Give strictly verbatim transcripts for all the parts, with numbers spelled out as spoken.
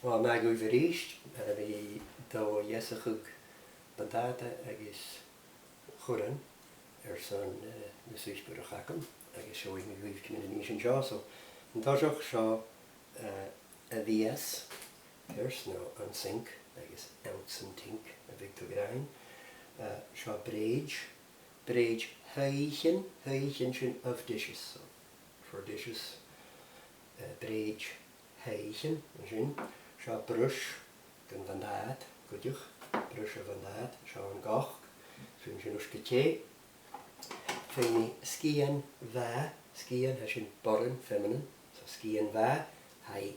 Uill, math dha-rìribh a-rithist, tha mi a' dol a dheasachadh buntàta agus curran airson, eh, na suiteach agam, agus seo a nì mi dhuibh ciamar a nì sinn seo. So, an toiseach seo, eh, a bhios, pears no an sinc, agus anns an t-sinc a bhiodh tu ag ràdh. Eh, seo brèid, brèid shoithichean, shoithichean, sin of dishes, so for dishes, eh, brèid shoithichean, an sin. Seo bruis dhan bhuntàta, cuideachd, bruis a' bhuntàta, seo an goc, sin, sin uisge teth. Feumaidh mi sgian mhath, sgian, tha sin boireann, feminine, so sgian mhath, tha i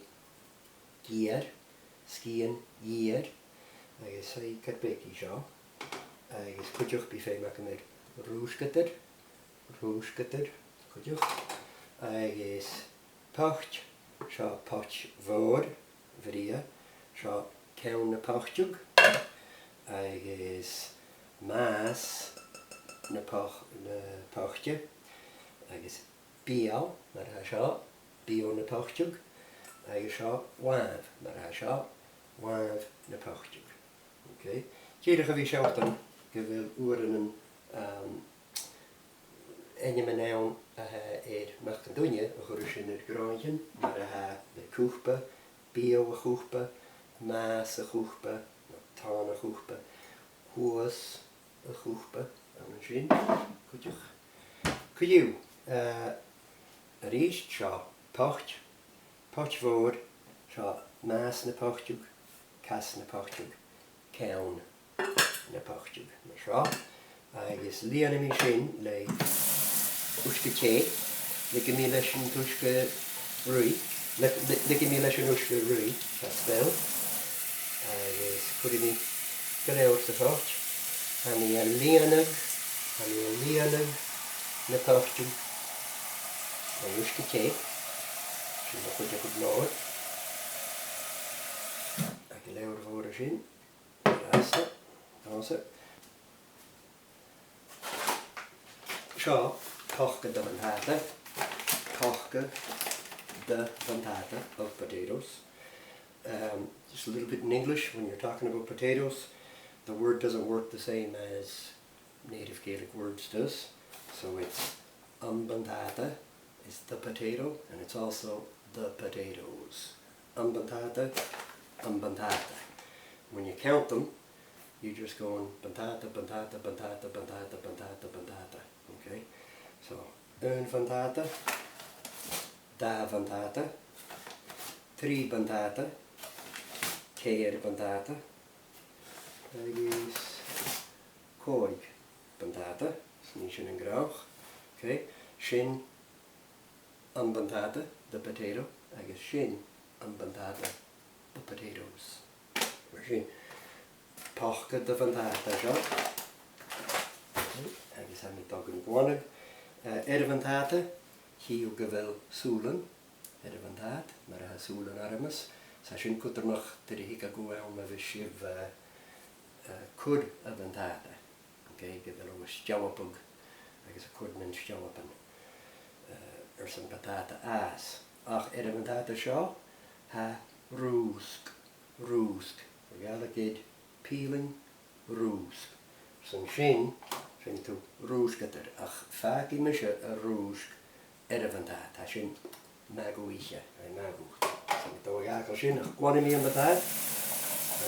geur, sgian gheur, agus tha i car beag an seo. Agus cuideachd bidh feum agam air rùsgadair, rùsgadair, cuideachd. Agus poit, seo poit mhòr, bhrèagha, seo ceann na poiteadh, agus màs na poit-, na poite, agus beul, mar a tha seo, beul na poiteadh, agus seo làmh, mar a tha seo, làmh na poiteadh. Ok? Dìreach a bhith a' sealltainn gu bheil uaireannan, um, ainmean ann a tha air mac an duine a chuireas sinn air gnothaichean, mar a tha na cupa, beul a' chupa, màs a' chupa, no tonn a' chupa, shuas a' chupa, ann an sin, cuideachd. Co-dhiù, eh, a-rithist seo poit, poit mhòr, seo màs na poiteadh, cas na poiteadh, ceann na poiteadh, mar seo. Agus lìonaidh mi sin le uisge teth, leigidh mi leis an t-uisge ruith, le-, le-, leigidh mi leis an uisge ruith, tha spell. Agus cuiridh mi gu leòr sa phoit. Tha mi a' lìonadh, tha mi a' lìonadh na poiteadh le uisge teth. Sin mo chuideachadh mòr. Agus gu leòr mhòr an sin. Às a, às a. Seo poca de bhuntàta. Poca de bhuntàta, of potatoes. Um, just a little bit in English, when you're talking about potatoes, the word doesn't work the same as native Gaelic words does. So it's am buntàta is the potato, and it's also the potatoes. Am buntàta, am buntàta. When you count them, you just go on buntàta, buntàta, buntàta, buntàta, buntàta, buntàta. Okay? So, aon bhuntàta, dà bhuntàta, trì buntàta, ceithir buntàta, agus còig buntàta, is nì sin an gnothach. Okay? Sin am buntàta, the potato, agus sin am buntàta, the potatoes. Mar sin, poca de bhuntàta seo. Agus tha mi a' dol gan glanadh, eh, air a' bhuntàta, chì thu gu bheil sùilean air a' bhuntàta, mar a tha sùilean orm. Is tha sin cudromach nuair a thig an cùis ann a bhios sibh, eh, eh, a' cur a' bhuntàta. Okay, gu bheil thu a' stealpadh agus a' cur nan stealpan, eh, airson buntàta fhàs. Ach air a' bhuntàta seo, tha rùsg, rùsg. A' Ghàidhlig air peeling, rùsg. Airson sin, feumaidh tu rùsgadair, ach fàgaidh mise an rùsg air a' bhuntàta, tha sin math gu ithe, aye, math gu. So, tha mi a' dol a dh'fhàgail sin, ach glanfaidh mi am buntàta. So,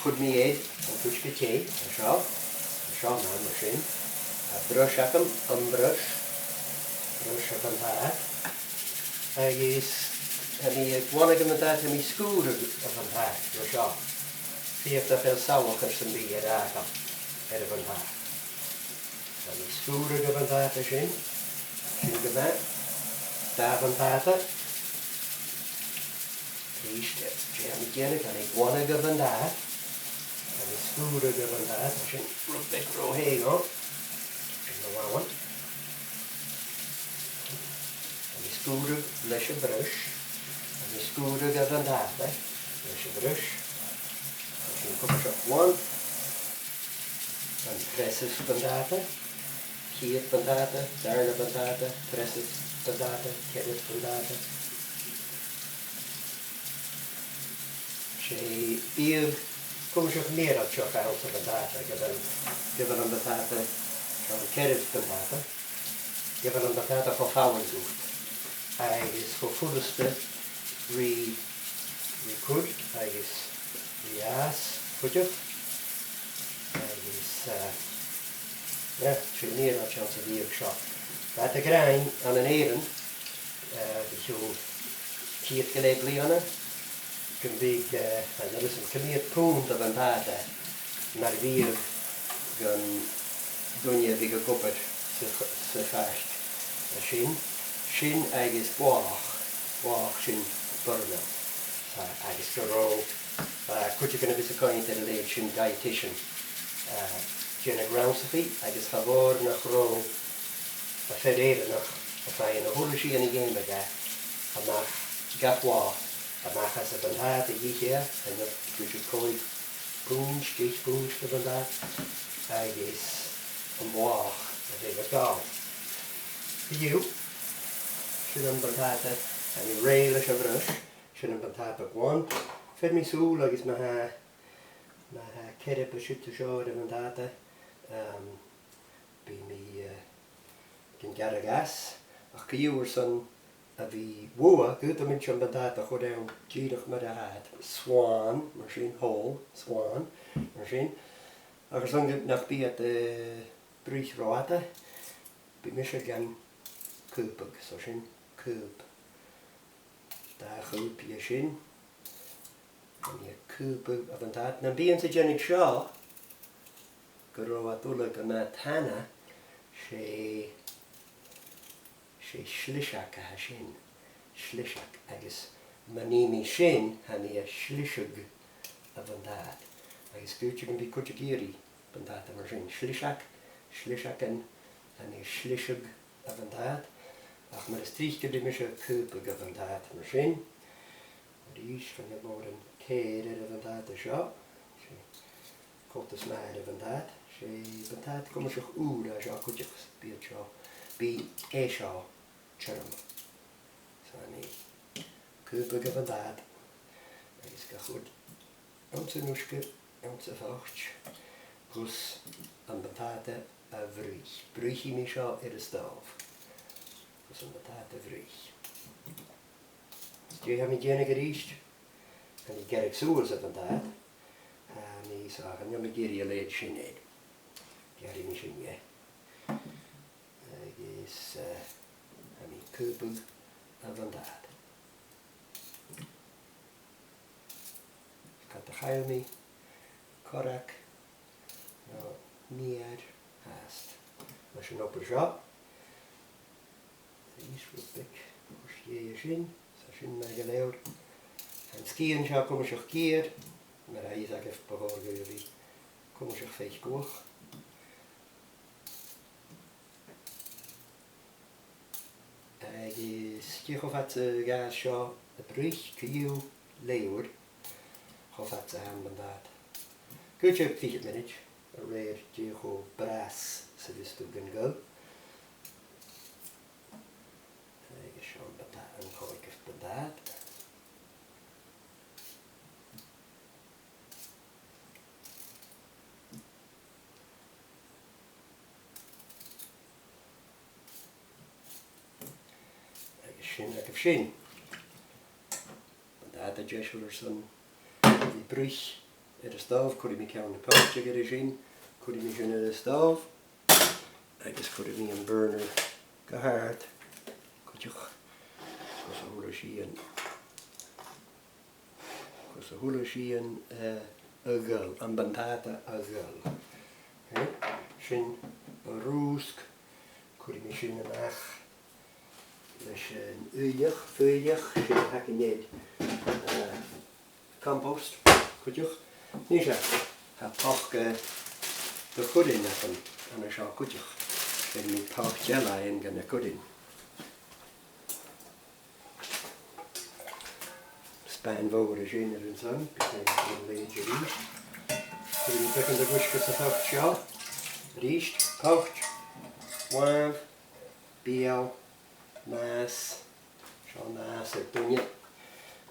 chuir mi air an t-uisge teth, an seo, an seo, mar, mar sin. Tha bruis agam, am bruis, bruis a' bhuntàta. Agus tha mi a' glanadh am buntàta, tha mi a' sgùradh a' bhuntàta, mar seo. Feuch nach eil salach airson bith air fhàgail air a' bhuntàta. Tha mi a' sgùradh a' bhuntàta sin. Sin gu math. Dà bhuntàta. A-rithist, dè tha mi a' dèanamh, tha mi a' glanadh a' bhuntàta. Tha mi a' sgùradh a' bhuntàta. Sin rud beag ro theth dhomh. Sin mo làmhan. Tha mi a' sgùradh leis a' bhruis. Tha mi a' sgùradh a' bhuntàta leis a' bhruis. Tha sin cupa seo làn. An treas buntàta, ciad buntàta, dàrna buntàta, treas buntàta, ceathramh buntàta. 'S e biadh cuimseach mìorbhaileach a th' anns a' bhuntàta, gum bi, gum bi am buntàta, an ceathramh buntàta, gum bi am buntàta cho fallain dhut agus cho furasta ri, ri cur agus ri fhàs cuideachd. Agus, eh, yeah, 's e mìorbhaileach a th' anns a' bhiadh seo. Bha iad ag ràdh ann an Èirinn, eh, bho chionn ceud gu leth bliadhna, gum biodh, eh, an uair sin, còig ceud punnd a bhuntàta mar bhiadh gun duine a bhiodh ag obair sa, sa phàirc. Sin, sin agus blàthach, blàthach sin boireannaich, eh, agus gun robh, eh, cuideigin a bhios a' coimhead air a leithid sin, dietitian, eh, dèanamh rannsachaidh agus cha mhòr nach robh am fear Èireannach a' faighinn a h-uile sìon a dh'fheumadh e a-mach gach latha, a-mach às a' bhuntàta a dh'ith e, an uair sin còig punnd, deich punnd de bhuntàta, agus am blàthach a bhiodh e a' gabhail. Fiù, sin am buntàta a tha mi rèidh leis a bhrush, sin am buntàta glan. Feumaidh mi sùil agus ma tha, ma tha cearb an siud an seo air a' bhuntàta, um, bidh mi, eh, gan gearradh às, ach co-dhiù airson a bhith luath, dh'fhaodamaid am buntàta a chur ann dìreach mar a tha iad, slàn, mar sin, whole, slàn, mar sin. Ach airson gu, nach bi iad, eh, bruich ro fhada, bidh mise gan cubadh, so sin cub. Dà chub dheth sin. Tha mi a' cubadh a' bhuntàta. Nam bithinn-sa a' dèanamh seo, gun robh iad uile gu math tana, 's e, 's e sliseag a tha sin. Sliseag, agus ma nì mi sin, tha mi a' sliseadh a' bhuntàta. Agus 's dòcha gum bi cuideigin ag iarraidh buntàta mar sin. Sliseag, sliseagan, tha mi a' sliseadh a' bhuntàta. Ach mar as trice bidh mise a' cubadh a' bhuntàta mar sin. A-rithist, chan eil mòran ceàrr air a' bhuntàta seo. 'S e coltas math air a' bhuntàta. 'S e buntàta cuimseach ùr a tha seo cuideachd, bidh seo, bidh e seo tioram. So tha mi a' cubadh a' bhuntàta. Agus ga chur anns an uisge, anns a' phoit, gus am buntàta a bhruich. Bruichidh mi seo air an stòbh. Gus am buntàta a bhruich. Dè tha mi a' dèanamh a-rithist? Tha mi a' gearradh suas a' bhuntàta. Tha mi, so, chan eil mi ag iarraidh a leithid sin air. Gearraidh mi sin dheth. Agus, eh, tha mi a' cubadh a' bhuntàta. Cha do chaill mi corrag no meur fhathast leis an obair seo. Is rud beag, is dè sin, 's e sin mar gu leòr. Tha an sgian seo cuimseach geur, mar a tha fhios agaibh, bu chòir dha a bhith cuimseach faiceallach. Agus dè cho fad 's a ghabhas seo a bhruich, co-dhiù, leòr, cho fad 's a tha am buntàta. Gu dearbh fichead mionaid, a rèir dè cho bras 's a bhios tu gan gabhail. Agus seo am buntà-, an còigeamh buntàta. Agus sin agaibh sin. Buntàta deiseil airson a bhith bruich air an stòbh, cuiridh mi ceann na poite air sin, cuiridh mi sin air an stòbh, agus cuiridh mi am burner gu h-àrd, cuideachd, gus a h-uile sìon. Gus a h-uile sìon, eh, a ghoil, am buntàta a ghoil. Ok? Sin an rùsg, cuiridh mi sin a-mach leis an fhuileach, fuileach, sin a th' againn air, eh, compost, cuideachd. Nise, tha poca de churrain agam an seo cuideachd. Feumaidh mi poit eile fhaighinn dha na currain. Spàin mhòr a tha sin air an son, bidh e a' leum a-rithist. Cuiridh mi beagan de dh'uisge sa phoit seo. A-rithist, poit, làmh, beul, nàs. Seo nàs air duine.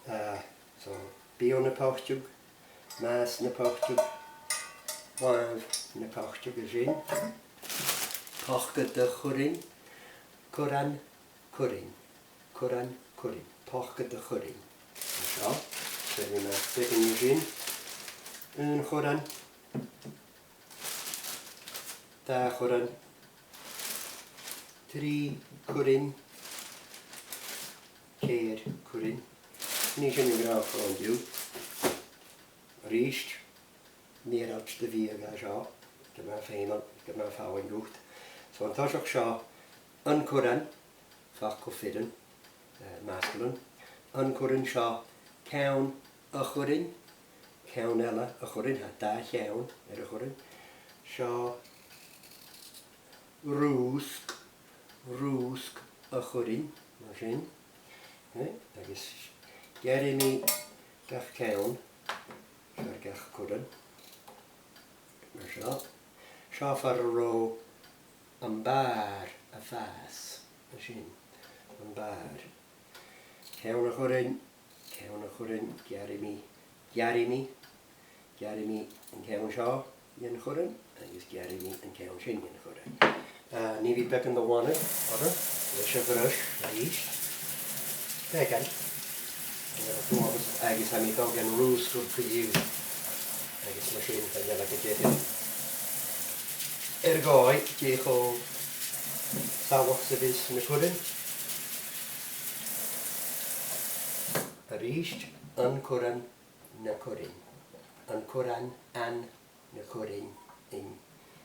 Eh, so, Biadh na poiteadh, màs na poiteadh, làmh na poiteadh a sin. Poca de churrain, curran, currain, curran, currain. Poca de churrain. Seo, seo na beagan a sin. Aon churran, dà churran, trì currain, ceithir currain. Nì sinn an gnothach an-diugh. A-rithist, nì air alt de bhiadh a tha seo, gu math feumail, gu math feumail dhut. So an toiseach seo, aon curran, facal fireann, eh, masculine. Aon curran seo, ceann a' churrain, ceann eile a' churrain, tha dà cheann air a' churrain. Seo rùsg, rùsg a' churrain, mar sin. Eh, agus gearraidh mi gach ceann air gach curran. Mar seo. Seo far an robh am bàrr a' fàs. Mar sin. Am bàrr. Ceann a' churrain, ceann a' churrain, gearraidh mi, gearraidh mi, gearraidh mi an ceann seo dhen churran, agus gearraidh mi an ceann sin dhen churran. Eh, nì mi beagan de bhana orra, leis a' bhruis, a-rithist. Beagan. Agus, agus tha mi a' dol gan rùsgadh co-dhiù. Agus mar sin, chan eil e gu dearbh air dòigh dè cho salach 's a bhios na currain. A-rithist, an curran, na currain. An curran, an, na currain, in,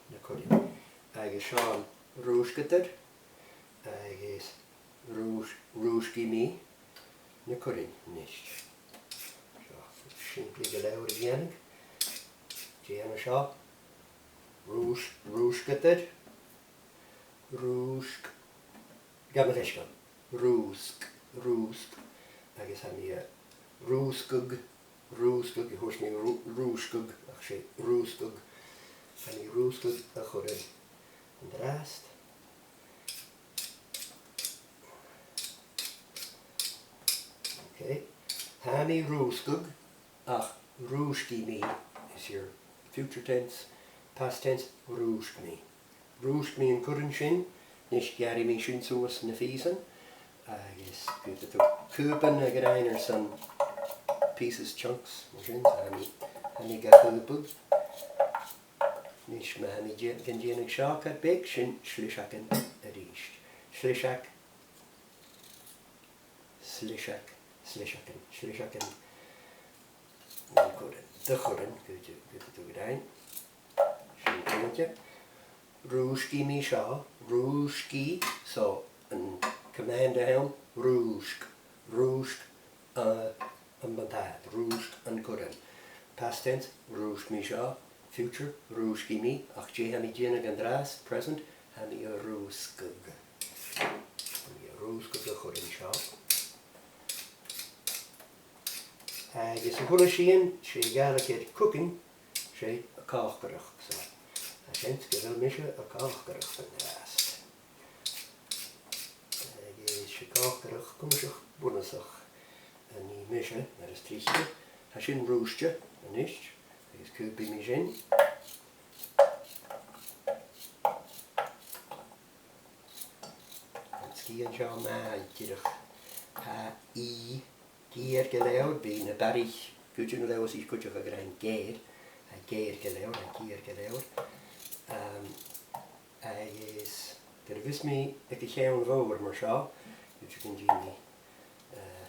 na currain. Agus seo an rùsgadair, agus rùs-, rùsgaidh mi na currain a-nis. Seo, simplidh gu leòr a dhèanamh. Dèan seo. Rùs-, rùsgadair. Rùsg-, gabh mo leisgeul. Rùsg, rùsg. Agus tha mi a' rùsgadh, rùsgadh, a thuirt mi rù-, rùsgadh, ach 's e rùsgadh. Tha mi a' rùsgadh a' churrain an-dràsta. Okay. Tha mi a' rùsgadh, ach rùsgaidh mi is your future tense, past tense, rùsg mi. Rùsg mi an curran sin, a-nis gearraidh mi sin suas na phìosan, agus cuiridh tu cupan a ghràin airson pieces, chunks, mar sin, tha mi, tha mi ga chupladh. A-nis, ma tha mi dè-, gan dèanamh seo car beag, sin sliseagan a-rithist. Sliseag, sliseag, sliseagan, sliseagan. An curran, de churran, cuiridh tu, cuiridh tu a ghràin. Sin cinnteach. Rùsgaidh mi seo, rùsgaidh, so an command a th' ann, rùsg, rùsg, uh, am buntàta, rùsg an curran. Past tense, rùsg mi seo, future, rùsgaidh mi, ach dè tha mi a' dèanamh an-dràsta, present, tha mi a' rùsgadh. Tha mi a' rùsgadh a' churrain seo. Agus a h-uile sìon, 's e Gàidhlig air cooking, 's e a' còcaireachd, so. Tha seans gu bheil mise a' còcaireachd an-dràsta. Agus 's e còcaireachd cuimseach bunasach a nì mise, mar as trice. Tha sin rùisgte a-nis, agus cupaidh mi sin. An sgian seo math, dìreach. Tha i geur gu leòr, bidh na barraich, cuideigin a' leigheas cuideachd a' ghràin geur, tha i geur gu leòr, tha i geur gu leòr. Um, agus nuair a bhios mi aig a' cheann mhòr mar seo, cuideigin dèan mi, uh,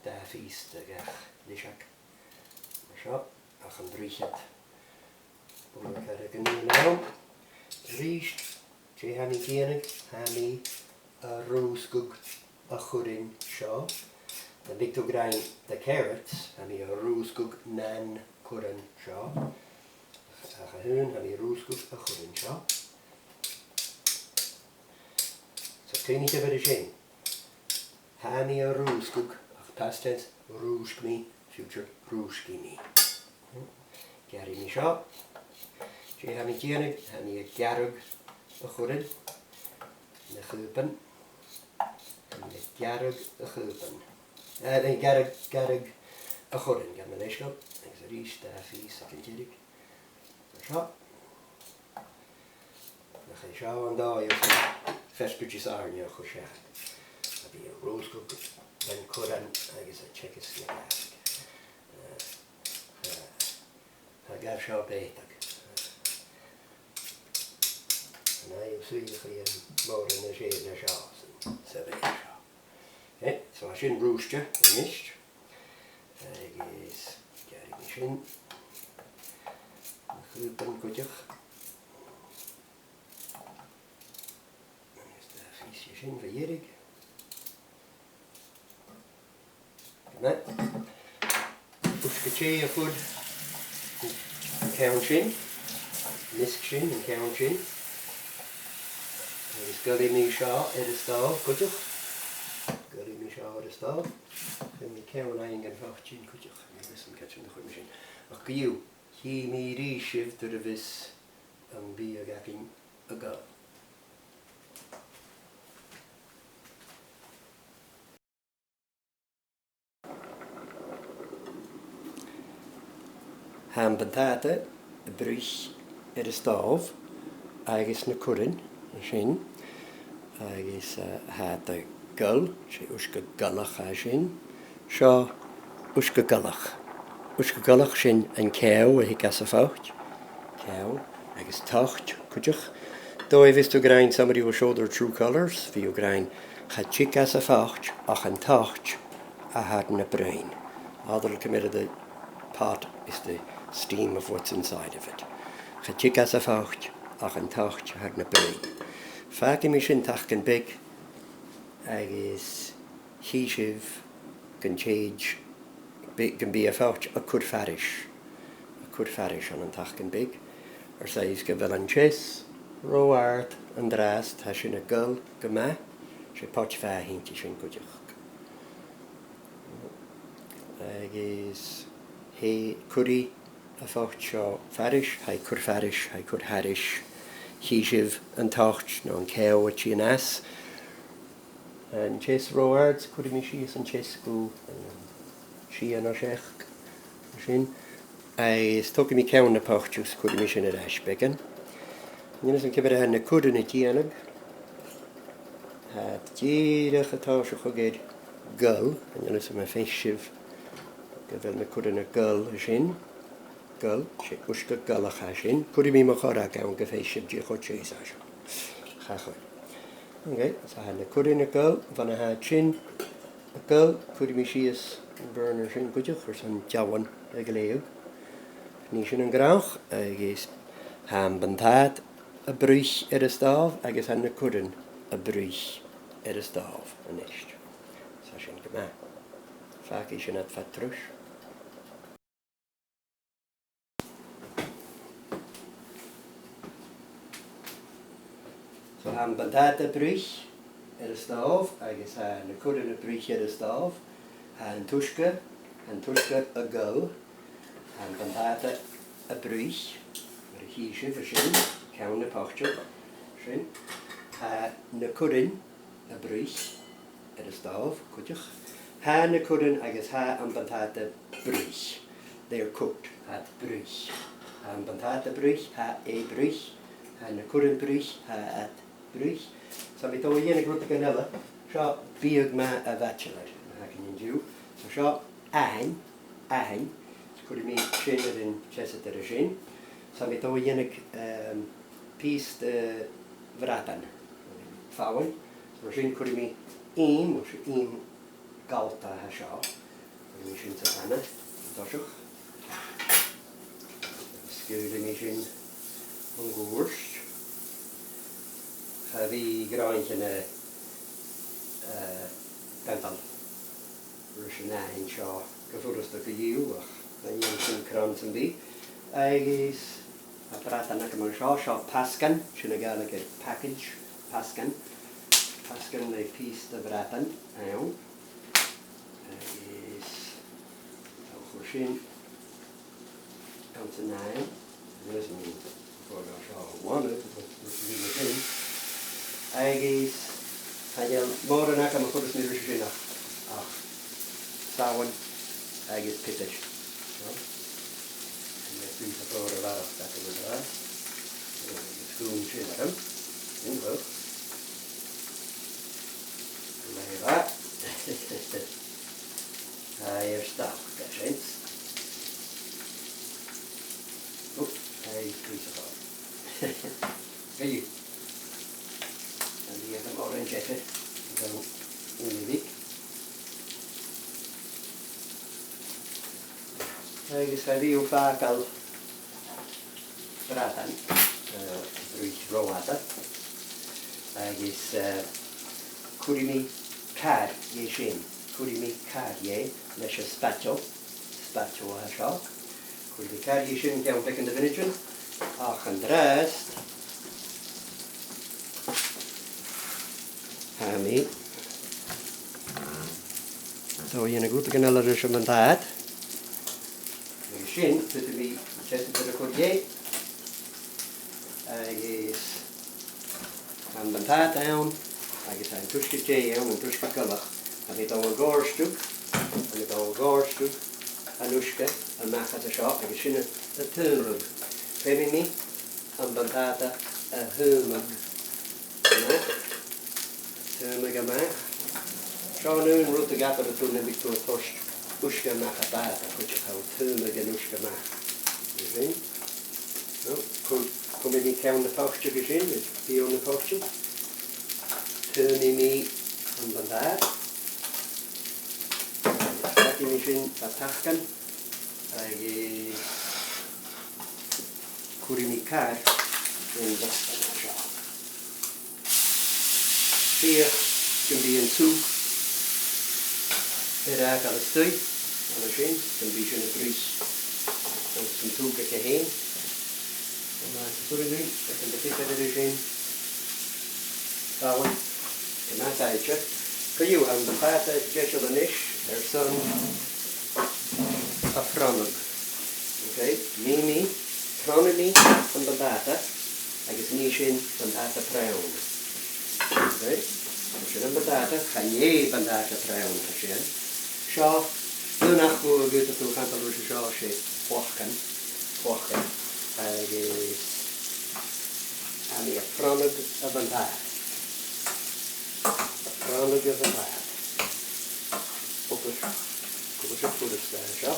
dà phìos de gach sliseag. Mar seo, ach an droichead. Bhuel, càit a bheil an aon ann? A-rithist, dè tha mi a' dèanamh? Tha mi a' rùsgadh a' churrain seo. Nam biodh tu a' gràin the carrots, tha mi a' rùsgadh nan curran seo. Ach a-nis, tha mi a' rùsgadh a' churrain seo. So, cuimhnich air sin. Tha mi a' rùsgadh, ach past tense, rùsg mi, future, rùsgaidh mi. Gearraidh mi seo. Dè tha mi a' dèanamh? Tha mi a' gearradh a' churrain. Na chupan. Tha mi a' gearradh a' chupan. Eh, a' gearradh, gearradh a' churrain gam leisgeul, agus a-rithist dà phìos aig an deireadh. Seo. Nach e seo an dòigh as fheàrr, 's as aithnichte a chur seachad. A bhith a' rùsgadh an curran agus a' teagasg na Gàidhlig. Eh, eh, tha gabh seo beatag. An aon suidheachadh mòr an seo, an seo, san, sa bheatha seo. Eh, so tha sin rùisgte a-nis. Agus gearraidh mi sin. Na h-uighean cuideachd. Agus dà phìos sin bho dheireadh. Glè mhath. Uisge teth a chur an ceann sin, measg sin an ceann sin. Agus gabhaidh mi seo air an stòbh cuideachd. Gabhaidh mi seo air an stòbh. Feumaidh mi ceann fhaighinn dhan phoit sin cuideachd. Chan eil fhios agam càit an do chuir mi sin. Ach co-dhiù, chì mi a-rithist sibh nuair a bhios am biadh againn a' gul. Tha am buntàta a' bruich air an stòbh agus na currain an sin, agus, eh, tha iad a' gul, 's e uisge gulach a tha sin. Seo uisge gulach. Uisge gulach, sin an ceò a thig às a' phoit. Ceò agus toit cuideachd. Dòigh a bhios tu ag ràdh, somebody will show their true colours, bidh tu ag ràdh cha tig às a' phoit ach an toit a tha air na broinn. All that'll come out of the pot is the steam of what's inside of it. Cha tig às a' phoit ach an toit a tha air na broinn. Fàgaidh mi sin tacan beag agus chì sibh gun tèid, bi-, gum bi a' phoit a' cur fairis. A' cur fairis ann an tacan beag. Air sàillibh gu bheil an teas ro àrd an-dràsta, tha sin a' gul gu math, 's e poit mhath a th' innte sin cuideachd. Agus tha, cuiridh a' phoit seo fairis, tha e a' cur fairis, tha e a' cur thairis. Chì sibh an toit no an ceò a' tighinn às. An teas ro àrd, cuiridh mi sìos an teas gu, um, sia no seachd. Sin. Agus togaidh mi ceann na poit is cuiridh mi sin air ais beagan. Chan eil fhios agam ciamar a tha na currain a' dèanamh. Tha iad dìreach a' tòiseachadh a' gul. Chan eil fhios agam am faic sibh gu bheil na currain a' gul an sin. Gul, 's e uisge gulach a tha sin. Cuiridh mi mo chorrag ann gum faic sibh dè cho teas a tha seo. Cha chuir. Ok, so tha na currain a' gul, bhon a tha iad sin a' gul, cuiridh mi sìos am burner sin cuideachd airson deamhan a ghleidheadh. Nì sin an gnothach, agus tha am buntàta a' bruich air an stòbh, agus tha na currain a' bruich air an stòbh a-nis. So sin gu math. Fàgaidh sinn iad fad truis. So tha am buntàta a' bruich air an stòbh, agus tha na currain a' bruich air an stòbh. Tha an t-uisge, tha an t-uisge a' gul. Tha am buntàta a' bruich, mar a chì sibh an sin, ceann na poite. Sin. Tha na currain a' bruich air an stòbh cuideachd. Tha na currain agus tha am buntàta bruich. They are cooked. Tha iad bruich. Tha am buntàta bruich, tha e bruich. Tha na currain bruich, tha iad bruich. So bidh mi a' dol a dhèanamh rudeigin eile. Seo biadh math a' Bhachelor a th' againn an-diugh. So seo aithin, aithin. Cuiridh mi sin air an teasadair an sin. So bidh mi a' dol a dhèanamh, um, pìos de bhradan. Fallon. So mar sin cuiridh mi ìm, 's e ìm gallta a tha seo. Cuiridh mi sin sa phana, an toiseach. Sgaoilidh mi sin mun cuairt. Cha bhi gràinne, eh, eh, ganntail ris an aithin seo gu furasta co-dhiù, ach chan eil sin cron sam bith. Agus tha bradan agam an seo, seo pasgan, sin a' Ghàidhlig air package, pasgan. Pasgan le pìos de bhradan ann. Agus tha mi a' cur sin anns an aithin. Agus mi fògra seo a bhuannachd, agus chan eil mòran agam a chuireas mi ris an sin ach, ach salann Agus piobar. Seo. Agus bidh seo a' dol a bharrachd agam an-dràsta. Agus cùm sin orm. Sin bheag. Glè mhath. Tha e air stad, tha sin. Ò, tha e pìos a' fàs. Hey. An dèidh an orange eile, an uinneag. Agus cha bhi thu a' fàgail bradan, eh, a' bruich ro fhada. Agus, eh, cuiridh mi car dheth sin. Cuiridh mi car dheth leis an spatula. Spatula a tha seo. Cuiridh mi car dheth sin ceann beagan de mhionaidean. Ach an-dràsta, tha mi a' dol a dhèanamh rudeigin eile ris a' bhuntàta. Agus sin, faodaidh mi seasamh air a' chur dheth. Agus tha am buntàta ann, agus tha an t-uisge deas ann, an t-uisge goileach. Tha mi a' dol a dhòrtadh, tha mi a' dol a dhòrtadh an uisge a-mach às a seo, agus sin a, a' tumadh. Feumaidh mi am buntàta a thumadh. Tumadh a-mach. Seo an aon rud a dh'fhaodar a dhèanamh nuair a tha thu a' toirt uisge a-mach à bàta cuideachd, tha thu a' tumadh an uisge a-mach. An sin? No, cù-, cumaidh mi ceann na poite gu sin, is bidh na poite. Tumaidh mi am buntàta. Agus feumaidh mi sin a thacann. Agus cuiridh mi car dhan bhradan seo. Feuch gum bi an t-ugh air fhàgail a-staigh, an uair sin, gum bi sin a' bruich anns an t-ugh aige fhèin. An uair sin, cuiridh mi, feuch an do piobar air sin. Fàileadh, gu math deiseil. Co-dhiù, tha am buntàta deiseil a-nis airson a phronnadh. Ok? Nì mi, pronnadh mi am buntàta, agus nì sinn buntàta pronn. Ok? Sin am buntàta, chan e buntàta pronn a tha sin. Seo, dùnadh gu bheil thu a' cantainn leis an seo, 's e plòcan, plòcan. Agus tha mi a' pronnadh am buntàta. Pronnadh am buntàta. Cùbairt, cùbairt furasta seo.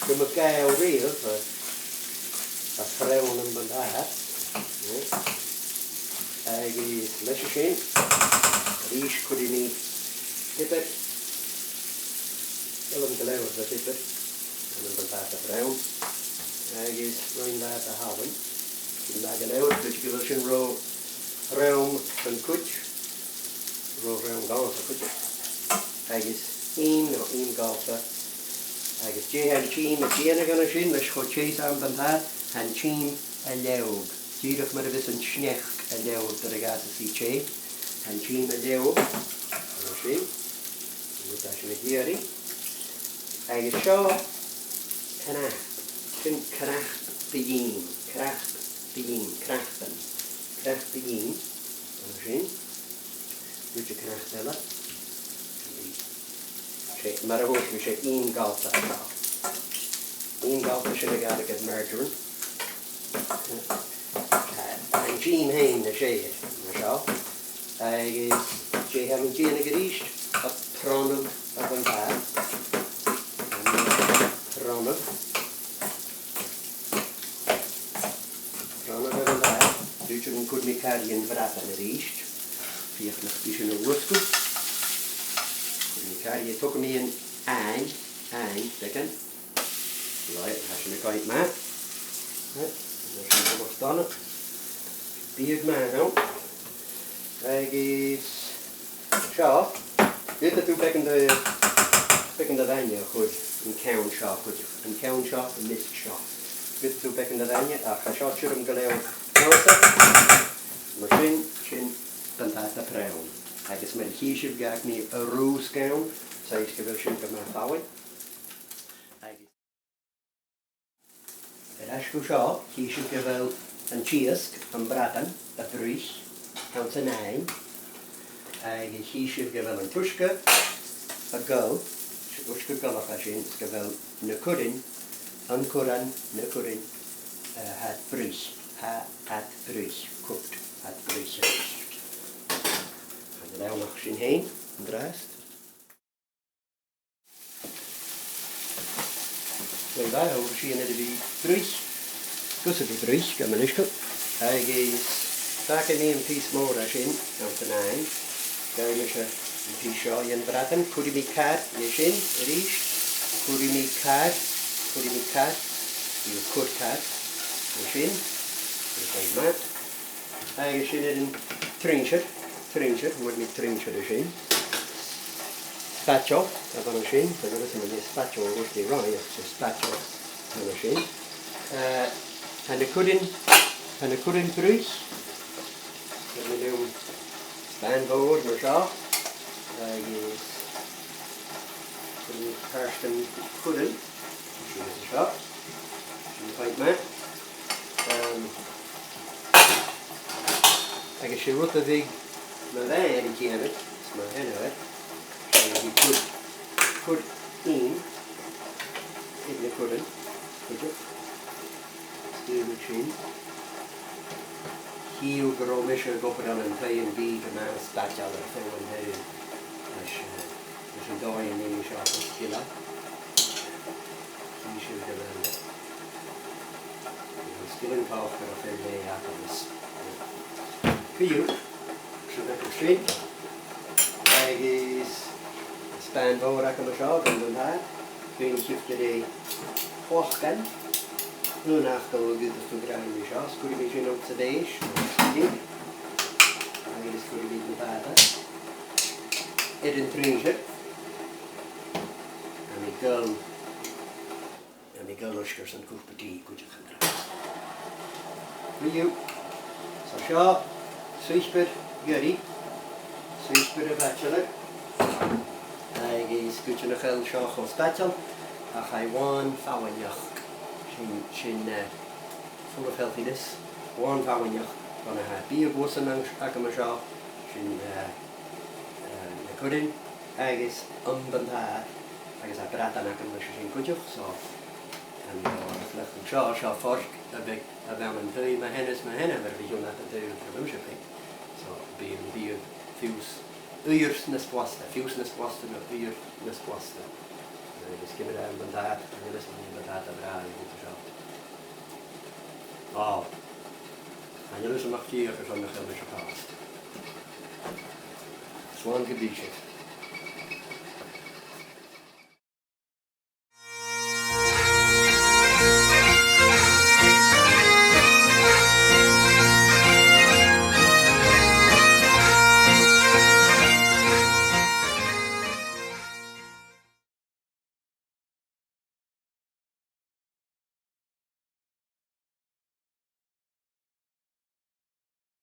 Gum bi gabhail riamh a, a' phronnadh am buntàta. Agus leis a sin, a-rithist cuiridh mi piobar. Tha mi gu leòr de phiobar. Am buntàta pronn. Agus rinn mi a' hallann. Sin math gu leòr, ged a bheil sin ro throm san cuid. Ro throm dhomh san cuid. Agus ìm, no ìm gallta. Agus dè tha an t-ìm a' dèanamh an sin, leis cho teas 's a tha am buntàta, tha an t-ìm a' leaghadh. Dìreach mar a bhios an t-sneachd a' leaghadh nuair a ghabhas i teth. Tha an t-ìm a' leaghadh. Mar sin. Agus tha sin ag iarraidh. Agus seo cnap. Sin cnap de dh'ìm. Cnap de dh'ìm. Cnapan. Cnap de dh'ìm. Mar sin. Rud a cnap eile. 'S e, mar a thuirt mi, 's e ìm gallta a tha. Ìm gallta, sin a' Ghàidhlig air margarine. An t-ìm fhèin a tha seo, mar seo. Agus dè tha mi a' dèanamh a-rithist? A' pronnadh am buntàta. Pronnadh. Pronnadh am buntàta. Dh'fhaodte gun cuir mi car dhan bhradan a-rithist. Feuch nach bi sin a' losgadh. Cuiridh mi car, togaidh mi an aghaidh, aghaidh, beagan. Right, tha sin a' coimhead math. Right, tha sin a' coimhead dona. Biadh math ann. Agus seo, dh'fhaodadh tu beagan de, beagan de bhainne a chur an ceann seo cuideachd. An ceann seo, am measg seo. Dh'fhaodadh tu beagan de bhainne, ach tha seo tioram gu leòr. Mar sin, sin buntàta pronn. Agus mar a chì sibh, ghabh mi an rùsg ann, saoilidh mi gu bheil sin gu math fallain. Agus air ais gu seo, chì sibh gu bheil an t-iasg, am bradan, a' bruich anns an aghaidh, agus chì sibh gu bheil an t-uisge a' goil, Uisge gu leth a tha sin, 's gu bheil na currain, an curran, na currain, eh, tha iad bruich, tha iad bruich, cooked, tha iad bruich a-rithist. Chan eil ann ach sin fhèin an-dràsta. Uill, bha, tha sin air a bhith bruich. Gus a bhith bruich, gabh mo leisgeul. Agus fàgaidh mi am pìos mòr a tha sin anns an aghaidh. Gheibh mise am pìos seo dhen bhradan. Cuiridh mi car an sin a-rithist. Cuiridh mi car, cuiridh mi car. Bidh mi a' cur car an sin. Agus sin air an truinnsear, truinnsear, fhuair mi truinnsear an sin. Spatchel a bh' ann an sin, chan eil fhios agam an e spatchel a thuirt mi roimhe, ach 's e spatchel a bh' ann an sin. Eh, tha na currain, tha na currain bruich. Cuiridh mi leam spàin mhòr mar seo, agus cuiridh mi pàirt den churran. Sin e seo. Sin a' phoit ma-thà. Em, agus 's e rud a bhiodh mo mhàthair a' dèanamh, 's mo sheanair, 's e bhiodh cur, cur ìm air na currain, cuideachd. 'S dòcha sin. Chì thu gun robh mise ag obair ann an taigh-bìdh gu math spateileach air feadh an t-saoghail. Leis, eh, leis an dòigh a nì mi seo a' sgil. Chì sibh gu bheil, gu bheil sgilean còcaireachd air leth agam is. Chì thu, sin agad sin. Agus spàin mhòr agam an seo, gun do dh'fhàg. Cuimhnichibh gur e clocan, aon aca a gheibh thu gu gràin an seo, is cuiridh mi sin anns a' bhèist, agus cuiridh mi na bàta air an truinnsear. Tha mi a' gabhail, tha mi a' gabhail uisge airson cupa tì cuideachd. Bidh. So seo suipear ghoirid, suipear a' bhaichealair, agus cuideachd nach eil seo cho spateileach, ach tha e làn fhaighneachd, sin, sin, eh, full of healthiness, làn fhaighneachd, bhon a tha biadh-gluasan an-, agam an seo, sin, eh, eh, na currain, agus am buntàta, agus tha bradan agam leis a sin cuideachd, so, tha mi a' dol a chleachdadh seo, seo forc a bhiodh, a bh' ann an taigh mo sheanar is mo sheanmhair, bhiodh iad a' dèanamh an taigh an t-àm seo. So, bidh, bidh fiù 's uiread nas blasta, fiù 's nas blasta no uiread nas blasta. Agus ciamar a tha am buntàta, chan eil fhios agam an e buntàta bhràth a th' ann an seo. Ò, chan eil fhios agam ach dìreach airson nach eil mise pàiste. Slàn gu bhith sibh.